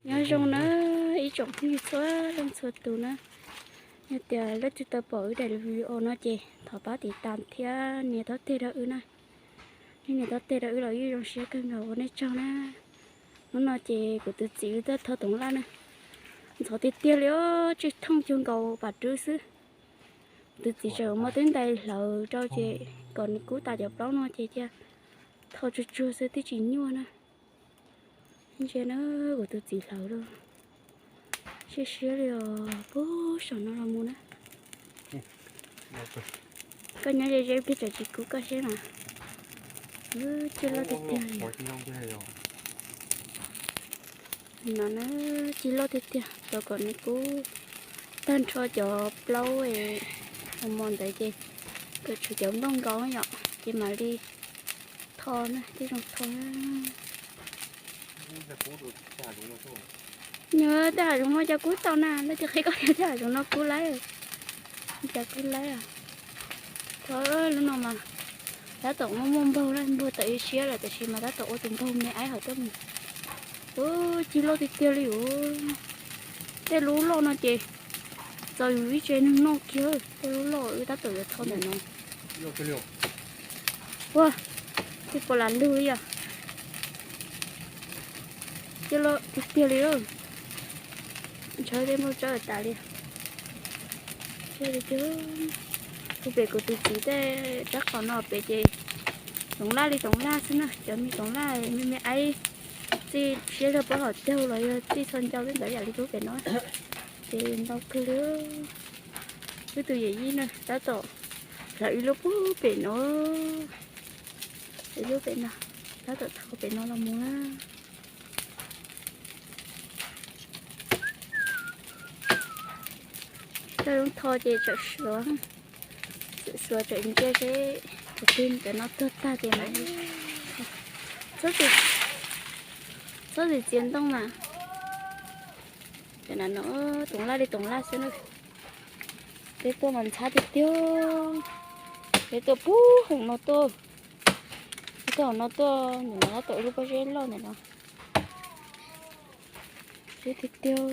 Nyob zoo na ib tsoom phooj ywg txhua leej txhua tus na. Yog tias leej twg tau pom wb daim video no ces thov pab tiv tas thiab nias taub teg rau wb na. Nej nias taub teg rau wb los wb zoo siab kawg nkaus ua nej tsaug na. Hnub no ces kuv tus txiv wb tuaj thau toov laj na. Ntxhov tiag tiag li os, tsij thooj cuag nkaus pas rwb xwb. Kuv tus txiv tseem muab tib ntais hlawv rau ces kom nws kub tas cov plaub no ces cia thau tsuag tsuag xwb twb tsis nyuaj na. Ntsia na, kuv tus txiv hlawv lawm. Siab siab li os, puag saum no los mus na. Koj nyob ze ze ib pliag tsam tsis kub koj seb mas. Cig loj tiag tiag li. No na, cig loj tiag tiag, rau kom nws kub tag nrho cov plaub mos mos ntawd ces kom tshuav cov nplooj nkaus yom, ces mam li tho na, thiaj zoo tho. Nws tej hav zoov no cas kub tau na, leej twg qhia koj tias tej hav zoov no kub lawm. Cas kub lawm. Thov lub no mas tab tom muaj muaj npaug na, npaug tawm ib siab lawm tab sis mas tab tom ua tus npaug me aib hauv tuaj mus. Cig loj tiag tiag li os. Tej lub loj no ces txaus yus ib tsev neeg noj kiag. Tej lub loj wb tab tom yuav tho ntawm no. Ua, tsis pom lam lug li os. Cig loj tiag tiag li. Ntshaw tej nplooj tsawb tas li. Ua pem kuv tus txiv tej rab qos no pem ces toov laj li toov laj xwb na, cov me toov laj me me aib, txij siab zog plaub hom caug los yog txij txhua ncau tej ntawd yam li lub pem no ces ntau kawg li. Wb tus yawm yij na tab tom hlawv ib lub pug pem no, ib lub pem no, tab tom thau pem no los mus na. Coj lub tho ces tsawm suav, tsawm suav tsawm ntsia seb tus twg cov no tuag tag ces mam li. Txhob txwm txiav ntoo mas. Cov no toov laj li toov laj xwb na. Peb tuaj mas ntxhab tiag tiag. Peb tuaj puag hauv no tuaj. Peb tuaj hauv no tuaj, nim no tab tom ua lub pob zeb loj ntawm no. Zeb tiag tiag.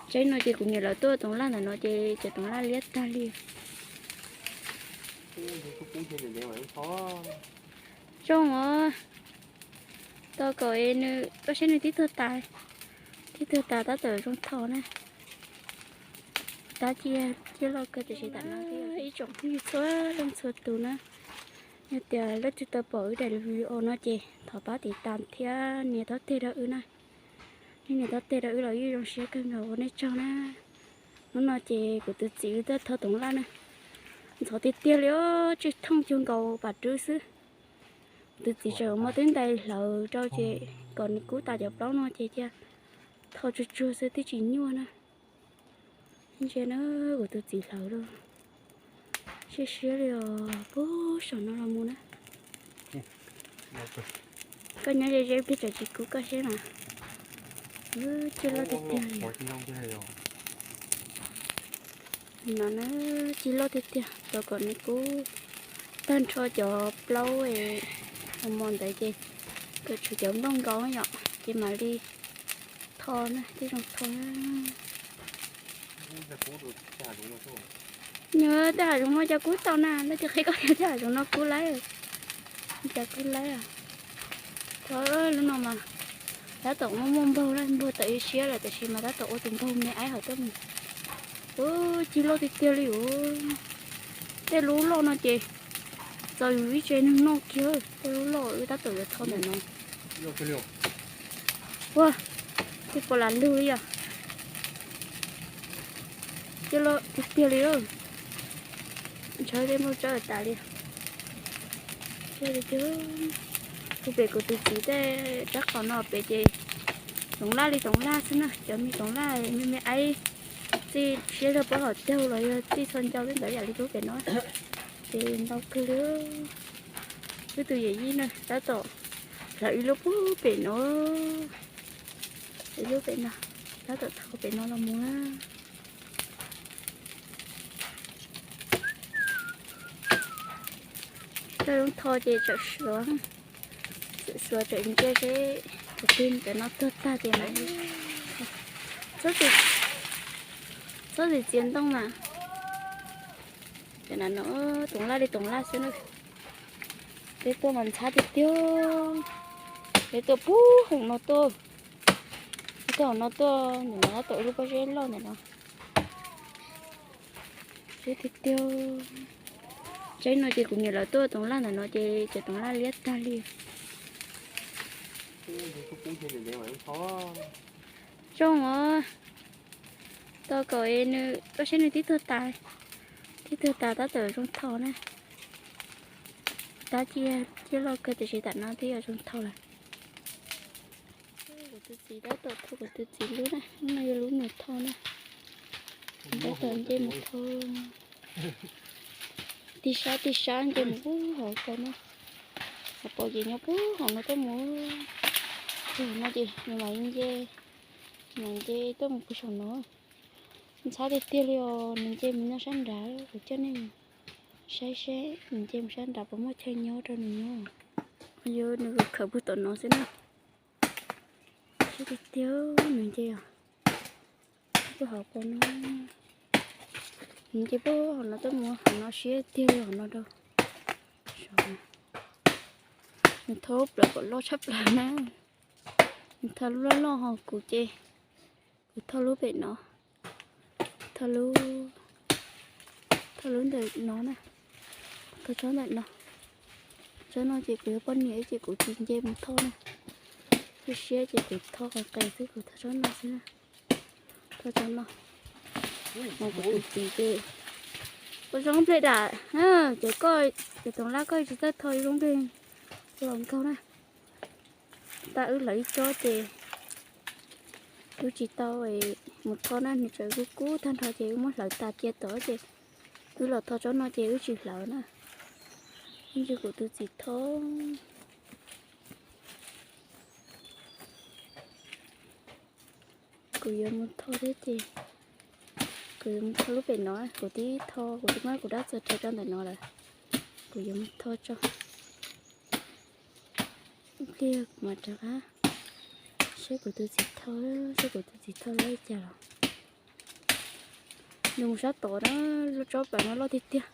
Tsaib no ces kuv niam lawv tuaj toov laj ntawm no ces cov toov laj liab tag li. Zoo os. Tau kom es nws, koj saib nws tib tuag tas, tib tuag tas tab tom zoo tho na. Tab cia cig loj kawg tiam sis tam no ib tsoom phooj ywg txhua leej txhua tus na. Yog tias leej twg tau pom wb daim video no ces thov pab tiv tas thiab nias taub teg rau wb na. Nej nias taub teg rau wb los wb zoo siab kawg nkaus ua nej tsaug na. Hnub no ces kuv tus txiv wb tuaj thau toov laj na. Ntxhov tiag tiag li os, tsij thooj cuag nkaus pas rwb xwb. Kuv tus txiv tseem muab tib ntais hlawv rau ces kom nws kub tas cov plaub no ces cia thau tsuag tsuag xwb twb tsis nyuaj na. Ntsia na, kuv tus txiv hlawv lawm. Siab siab li os, puag saum no los mus na. Koj nyob ze ze ib pliag tsam tsis kub koj seb mas. Cig loj tiag tiag li. No na, cig loj tiag tiag, rau kom nws kub tag nrho cov plaub mos mos ntawd ces kom tshuav cov nplooj nkaus yom, ces mam li tho na, thiaj zoo tho. Nws tej hav zoov no cas kub tau na, leej twg qhia koj tias tej hav zoov no kub lawm. Cas kub lawm. Thov lub no mas tab tom muaj muaj npaug na, npaug tawm ib siab lawm tab sis mas tab tom ua tus npaug me aib hauv tuaj mus. Cig loj tiag tiag li os. Tej lub loj no ces txaus yus ib tsev neeg noj kiag. Tej lub loj wb tab tom yuav tho ntawm no. Ua, tsis pom lam lug li os. Cig loj tiag tiag li. Ntshaw tej nplooj tsawb tas li. Ua pem kuv tus txiv tej rab qos no pem ces toov laj li toov laj xwb na, cov me toov laj me me aib, txij siab zog plaub hom caug los yog txij txhua ncau tej ntawd yam li lub pem no ces ntau kawg li. Wb tus yawm yij na tab tom hlawv ib lub pug pem no, ib lub pem no, tab tom thau pem no los mus na. Coj lub tho ces tsawm suav, tsawm suav tsawm ntsia seb Kuv tig cov no tuag tag ces mam, txhob txiav ntoo mas. Cov no no toov laj li toov laj xwb na. Peb tuaj mas ntxhab tiag tiag. Peb tuaj puag hauv no tuaj. Peb tuaj hauv no tuaj, nim no tab tom ib lub pob zeb loj ntawm no. Zeb tiag tiag. Tsaib no ces kuv niam lawv tuaj toov laj ntawm no ces cov toov laj liab tag li. Zoo os. Tau kom nws, koj saib nws tib tug tas, tib tug tas tab tom zoo tho na. Tab cia, cia loj kawg tiam sis tam no twb yuav zoo tho lawm. Kuv tus txiv tab tom tho kuv tus txiv lub na, lub no yog lub nws tho na. Tab tom nce mus tho. Tig sab tig sab nce mus puag hauv ko na. Hauv paus ces nyob puag hauv no tuaj mus. Tus no ces nws mam nce, mam nce tuaj mus puag saum no. Ntxhab tiag tiag li os, nws nce mus nyob sab nrad, kuv coj nej saib seb nws nce mus sab nrad puas muaj chaw nyob rau nws nyob. Yog nws khawm puag tom no xwb na. Sab tiag tiag nws nce os. Puag hauv ko no, nws nce puag hauv no tuaj mus hauv no siab tiag li hauv no rau. Nws tho lub plawv kom loj tshaj plaws na. Nws tho lub loj loj ho kuv ces kuv tho lub pem no, tho lub, tho lub ntawm no na, tho tsob ntawm no. Tsob no ces kuv yog poj niam ces kuv tsis nce mus tho na. Siab siab ces kuv tho qis qis xwb, kuv tho tsob no xwb na. Tho tsob no. Mas kuv tus txiv ces, ua zoo nplej dam, ces koj, ces toov laj koj tsis txawj tho ib zoo nplej los nkaug na. Tag wb hlawv ib tsob ces wb tsis tau mus tho na, nws tseem kub kub tag nrho ces wb muab hlawv tas cia tod ces wb los tho tsob no ces wb tsis hlawv na. Ib ntsis kuv tus txiv tho. Kuv yuav mus tho thiab ces kuv yuav mus tho lub pem no, kuv twb tho, kuv twb muab kuv dab txag rau rau ntawm no lawm. Kuv yuav mus tho tso. Ib pliag kuv mam rov qab saib kuv tus txiv tho, saib kuv tus txiv tho lawm li cas los. Nws mus sab tod na, lub tsob plaws no loj tiag tiag.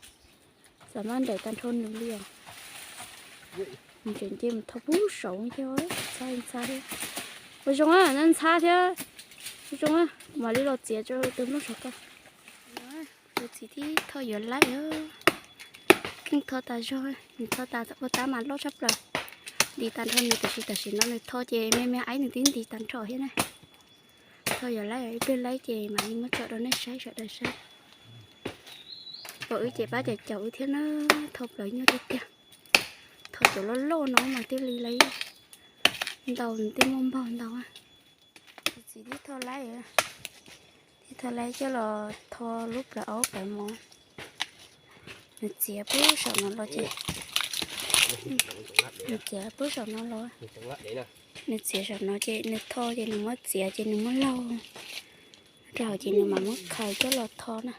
Xam maj nraim tag nrho nws li os. Nws tseem nce mus tho puag saud thiab, ntxhab ntxhab thiab. Ua zoo, ntxhab thiab. Ua zoo, kuv mam li los txiav rau tus nplooj saum ko. Tus txiv tib tho yuav laib, keej tho tas zog, nws tho tas ua tab mas loj tshaj plaws. Nti tag nrho nws tiam sis tam sim no nws tho ces me me aib nws twb nti tag nrho thiab na. Tho yuav laib, ib pliag laib ces mam li muab tso rau nej saib sawv daws saib. Pom wb ces pab caum caum wb thiab na, tho plaws nyuaj tiag tiag. Tho cov loj loj no mas thiaj li laib ntau, nws thiaj muaj npaug ntau. Tus txiv tib tho laib, tib tho laib coj los tho lub plawv aub plawv mov. Nws txiav puag saum no los ces, nws txiav puag saum no los, nws txiav saum no ces nws tho ces nws muab txiav ces nws muab laug rau hauv ces nws mam muab khaws coj los tho na.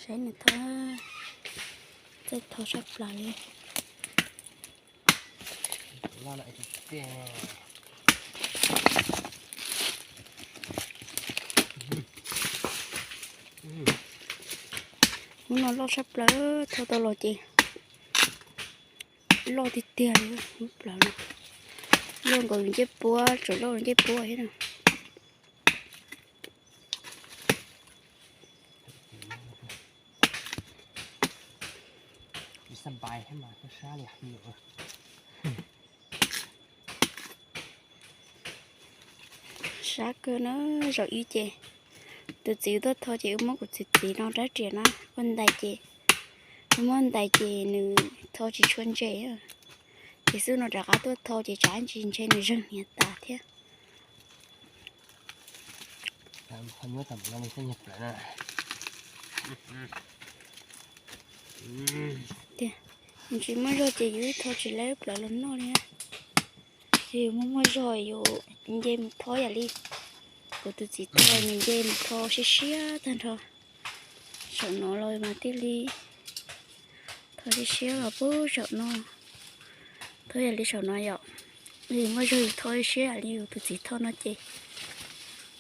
Saib nws tho, txawj tho sab plaws li. Lub no loj sab plaws, tho tau los ces loj tiag tiag li lub plawv no. Loj nkaus ncej puab, tseem loj ncej puab thiab na. Sab kawg na, zaum ib ces tus txiv tuaj tho ces wb muab kuv txiv txiv no rab riam na ua ntais ces, wb muab ntais ces nws tho tsis tshua ntse. Ces xub no rov qab tuaj tho ces tsam ntsis ntshe nws zeeg hniav tas thiab. Tiag, nws tsis muaj zog ces yus tho tsis laib lub plawv los noj li. Yus muaj muaj zog yus nce mus tho yam li kuv tus txiv tho, nws nce mus tho siab siab tag nrho. Saum no los mas thiaj li tho siab siab los puag saum no, Thauj yam li saum no yom, yus muaj zog yus thauj ib siab li yus tus txiv thauj no ces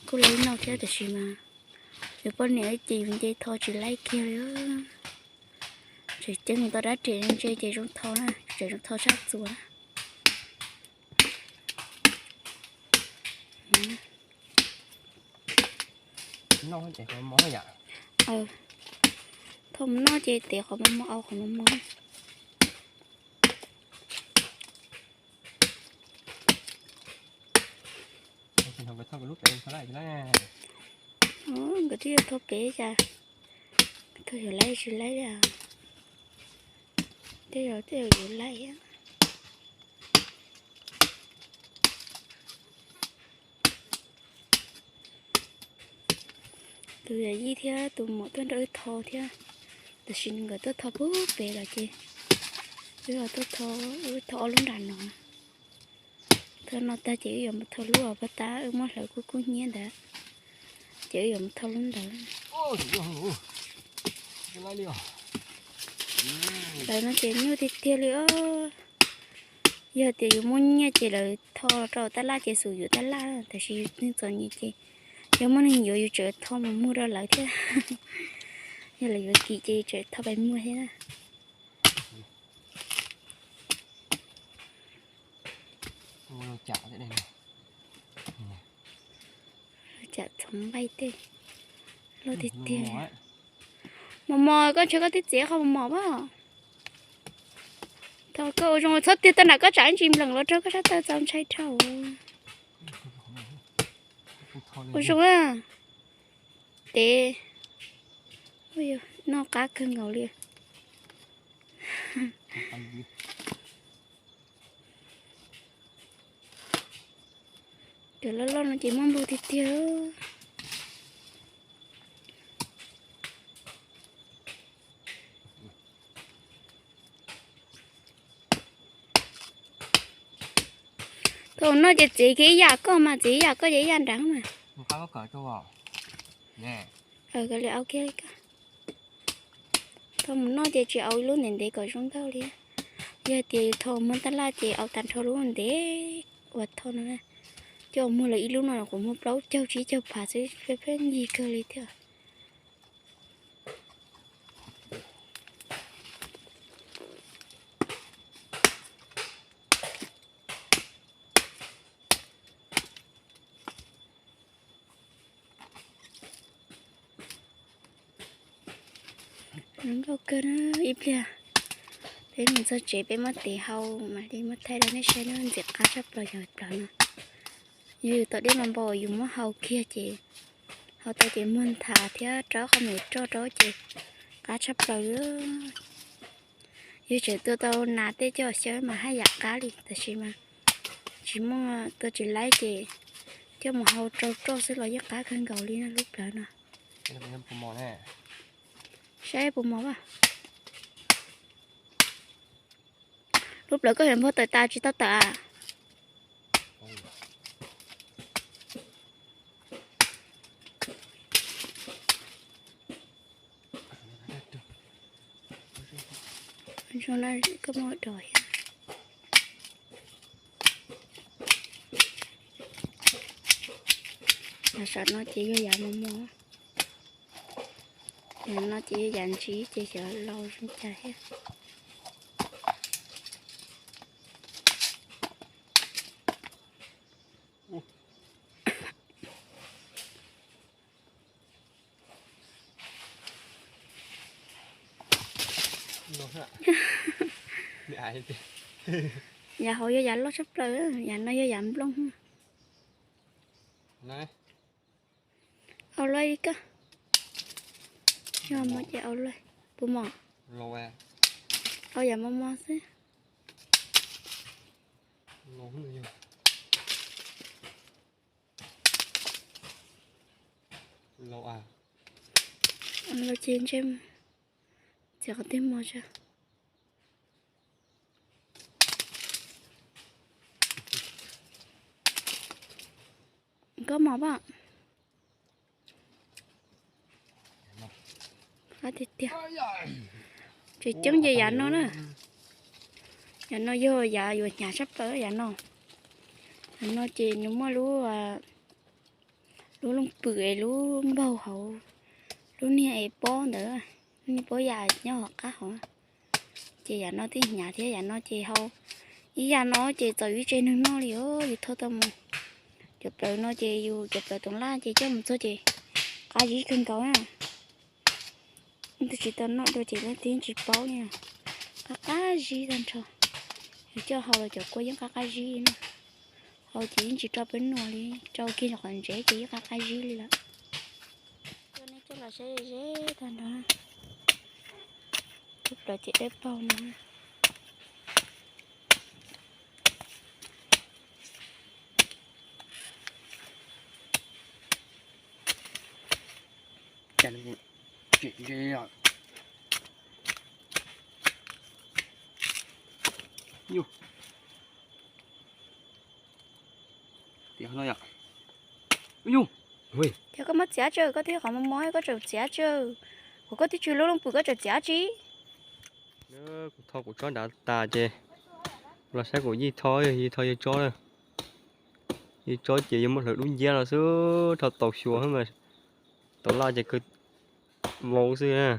kuj laib noj thiab, tab sis mas yus poj niam ces yus nce thauj tsis laib kiag li. Tseem ceeb mus tau dab riam ntse ces zoo thauj na, tseem zoo thauj sab txuas na. Thauj mus noj ces tev qhov mos mos, au qhov mos mos. Nkawd twb yog thauj pem cas, thauj yuav laib tsis laib li. Tej zaum tej zaum yuav laib thiab. Tus yawm yij thiab tus muam tuaj nrog wb thauj thiab, tab sis nkawd tuaj thauj puag pem lawm ces wb tuaj thauj, wb thauj ob lub nram no. Thauj no tag ces wb yuav mus thauj lub uas pab tab wb muab hlawv kub kub hnyiab ntawd, ces wb yuav mus thauj lub ntawd. Hlawv no ces nyuaj tiag tiag li os. Yog tias yus muaj nyiaj ces lawv thauj rau tab laj ces xum yuav tab laj, tab sis yus neeg txom nyem ces yog muaj neeg yuav yus tseem thauj mus muag rau lawv thiab. Yog lawv yuav kim ces yus tseem thauj pais muag thiab na. Cam txhoov nqaij tej loj tiag tiag. Mos mos, koj ntshe koj twb txiav qhov mos mos pab. Thov koj ua zoo txhob tiag tau nram koj tsam ib ntsis npleem los rau koj sab taw txaus ntshai dhau. Ua zoo a. Tev, noj qab kawg nkaus li. Cov loj loj no ces muaj npau tiag tiag. Thaum no ces txiv kiag ib yam koj mas, txiv ib yam koj ces ib yam nrad mas. Koj li au kiag li koj. Thaum mus noj ces tsis au ib lub ntev ntev kom zoo nkauj li. Yog tias yus thaum muag tab laj ces au tag nrho lub ntev uas thaum no na. Coj muag lawm ib lub no los kuv muag plaub caug tsib caug phav xwb, pheej yig kawg li thiab. Zoo nkauj kawg na. Ib pliag peb mus txog tsev peb muab tev hau mam li muab thaij rau nej saib na, ntxim qab tshaj plaws yog plaws no. Yog yus tom dej mas npau yus muab hau kiag ces hau tau ces muag nthav thiab rau qhov mus roj rau ces qab tshaj plaws li. Yog tseem tua tau nas tej coj xyaw mas haj yam qab li, tab sis mas tsis muaj, tua tsis laib ces coj mus hau rau roj xwb los yeej qab kawg nkaus li na lub plawv no. Saib puas mos as. Lub plawv koj yuav npog tawm tas tsis tau tawm as? Zoo na, koj muab dos thiab. Yav saum no ces yog yav mos mos, yav no ces yog yav ntsib ces xyov laus zoo cas thiab. Yav hauv yog yav loj tshaj plaws, yav no yog yav nplooj. Au luaj ib koj. Yog mos ces au luaj. Puas mos? Au yav mos mos xwb. Los ces ntshe txiav qhov twg mos tso. Koj mos pom? Qab tiag tiag. Tseem ceeb ces yav no na. Yav no yog yav yuav hnyav tshaj plaws yav no. Yav no ces nws muaj lub, lub looj pwm es lub npaug hauv lub niag es pob ntawd, lub niag pob yam nyob hauv qab hauv. Ces yav no thiaj hnyav thiab, yav no ces hau ib yam no ces txaus yus ib tsev neeg noj li os, yus thauj tau mus. Cov plaws no ces yus cov plaws toov laj ces coj mus txog ces qab zib kawg nkaus na. Leej twg tsis tau noj dua ces leej twg yeej tsis paub li. Qab qab zib tag nrho. Yus coj hau los cov kua yeej qab qab zib li na. Hau ces yeej tsis rau peb noj li, rau kiag qhov ntsev ces yeej qab qab zib li lawm. Coj nej coj los saib ze tag nrho. Lub plaws ces dawb paug no. Yog koj muab txiav tsawv, koj twb qhov mos mos koj tseem txiav tsawv. Kuv koj twb tsis lub looj pwm koj tseem txiav tsi. Kuv tho kuv tsob nrad tas ces los saib kuv yij tho, yij tho yawg tsob na. Yawg tsob ces yawg muab hlawv dub nciab los xwb, tho tau xyuas mas tau laj ces kawg vau xwb.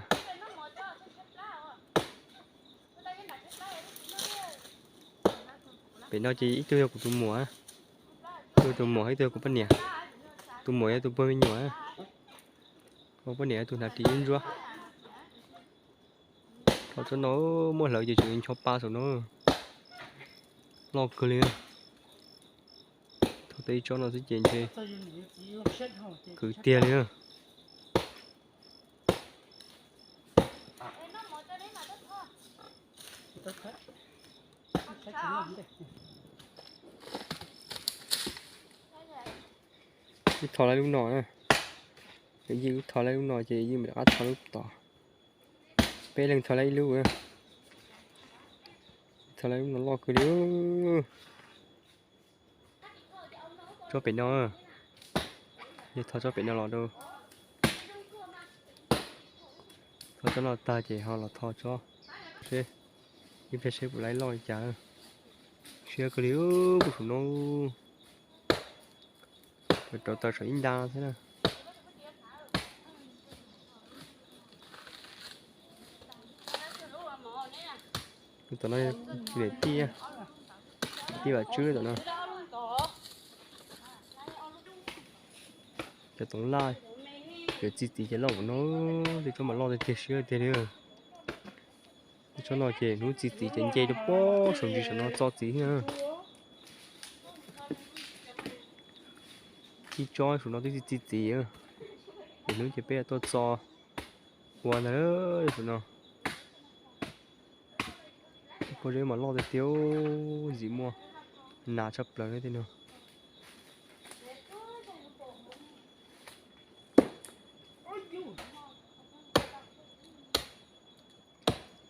Pem no ces ib tug yog kuv tus muam, ib tug tus muam, ib tug yog kuv poj niam. Tus muam yog tus puag me nyuam, kuv poj niam yog tus hnav ris ib ntsuab. Tho tsob no muab hlawv ces tseem ncho pa saum no, loj kawg li. Tho tau ib tsob no xwb ces ntshe kwv tiag li. Wb tho laib lub no na, yij wb tho laib lub no ces yij mam rov qab tho lub tod. Peb leeg tho laib ib lub, tho laib lub no loj kawg li. Tsob pem no, yog tho tsob pem no los rau, tho tsob no tag ces ho los tho tsob seb, ib pliag seb puas laib loj li cas. Siab kawg li, kuv saum no rau taws saum ib nta thiab na. Tom no tij, tij Vam Tswb tom no. Cov toov laj, cov txi txiv ces loj npaum no, tej tsob mas loj tiag tiag siab tiag li. Tej tsob no ces hnub txi txiv ces nce rau pob saum ntsis saum no txo txiv thiab. Ib tsob saum no twb txi txiv, ces hnub ces peb tuaj txo ua ntag saum no. Pob zeb mas loj tiag tiag, ntxim muaj nas tshaj plaws li tej no.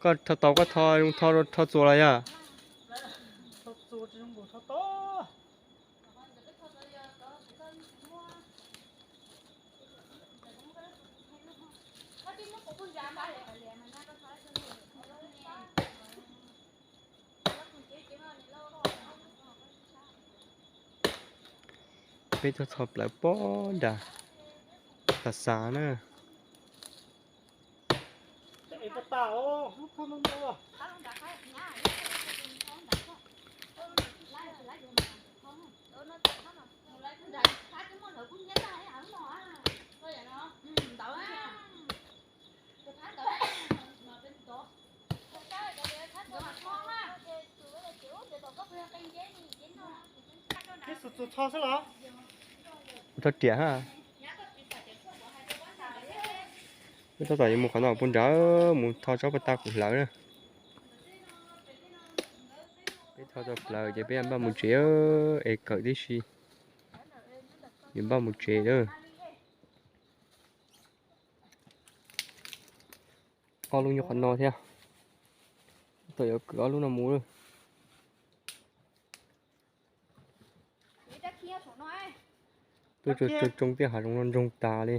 Koj tho tau koj tho, tho txuas los yog? Peb tuaj txog plawv pob nram Xas Xas na. Tho riam ha. Peb tab tom yuav mus qhov no pub nrad mus tho tsob paj tag kuv hlawv na. Peb tho tau plawv ces peb npaj mus tsev, es kawm tib si, yuav npaj mus tsev lawm. Ob lub nyob qhov no thiab, tab tom yuav kwv ob lub no mus lawm. Tuaj tsoo tsoo tej hav zoov no ntsoog tas li.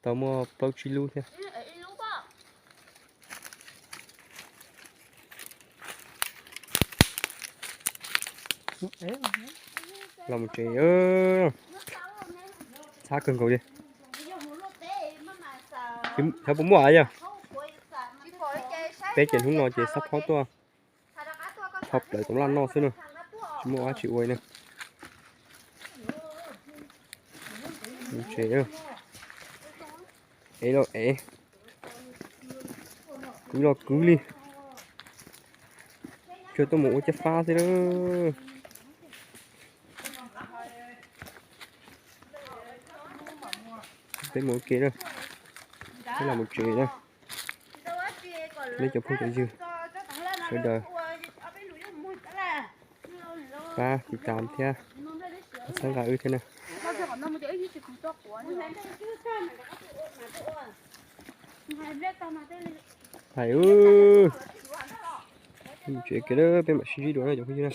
Tau muaj plaub tsib lub thiab. Los mus tsev, txhab kawg nkaus li. Xyov puas muaj yog. Peb ces hnub no ces xab phob tuaj tho plaws toov laj noj xwb na, tsis muaj dab tsi ua na. Ev los ev, kwv los kwv li, tsuas tuaj mus ua caj fab xwb na. Peb mus ua ke na, peb los mus tsev na. Nej cov phooj cov ywg sawv daws pab tiv tam thiab, pab txhawb nqa wb thiab na. Hais, mus tsev kiag, peb mam sib ntsib dua na cov phooj ywg na.